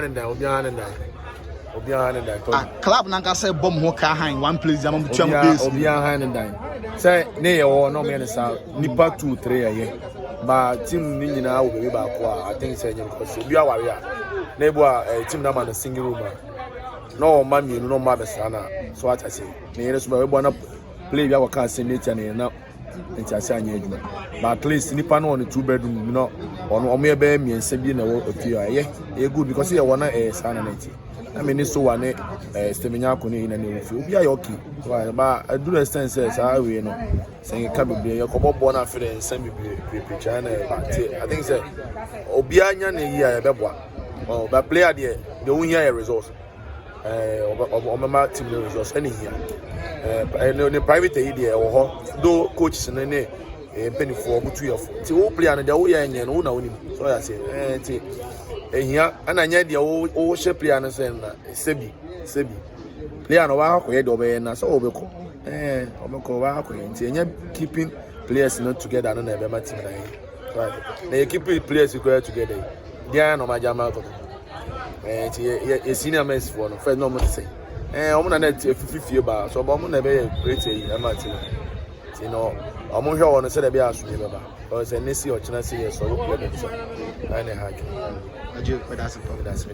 Ne dan, obiara ne dan, obiara ne dan. Ah, club nankasa bɔ mo ho ka han one place ama mo tua mo Obiara base. Obiara han ne dan sɛ ne yɛ wɔ na ɔmo yɛ ne saa nipa two three ɛyɛ ba team ne nyinaa wɔ baabi baako a, I think sɛ ɛnyɛ, because obi aware a na ebu a team na ma no single room a na ɔma mmienu na ɔmo abɛsra na so ata se ne yɛrɛ so ba ebu a na play bi akɔka asɛm ne etia ne yɛrɛ na nti ase anyɛ adwuma. But at least nipa no wɔ ne two bedroom mu na ɔno ɔmo yɛ bɛyɛ mmiɛnsa bi na ɛwɔ efie a ɛyɛ good, because yɛ wɔ na ɛyɛ saa na n'akyi na mɛ ne so wa ne Stephen Nyako ne yi na ne wɔ fie, obi ayɛ okay. Wa ba aduru extent sɛ saa wei no sɛ nka bebree yɛ kɔbɔ bɔ na afei de nsɛm bebree pirepire na ɛba. Nti I think sɛ obiara nya ne yi a yɛbɛboa ɔ, but player deɛ, ohia yɛ results. Ɔbɛma team no results ɛne hia. Ne private yi deɛ ɛwɔ hɔ do, coaches no ne mpanimfoɔ ɔmo tu yɛ fo. Nti wo player no deɛ woyɛ nyɛ no, wo na wonim so ɔyɛ ase. Nti ehia ɛna nyɛ deɛ wo wo hyɛ player no sɛ na sɛbi player no ɔbaa akɔyɛ deɛ ɔbɛyɛ na sɛ ɔbɛkɔ ɔbɛkɔ ɔbaa akɔyɛ. Nti ɛnyɛ keeping players no together no na ɛbɛma team na yɛ right na yɛ keeping players koraa together yi deɛ na ɔmo agye ama akɔtɔ. Nti yɛ senior men foɔ no first na ɔmo te sɛ ɔmo na efifi fie baa so ɔmo na ɛbɛyɛ great yi ɛma team. Nti no ɔmo hwɛ wɔ no sɛdeɛ ɛbɛyɛ asomdwe bɛba ɔsɛ ne si ɔkyena si yɛ sɔrɔ problem so ɛna ɛha adwene. Agye, meda ase pa. Ɛda ase.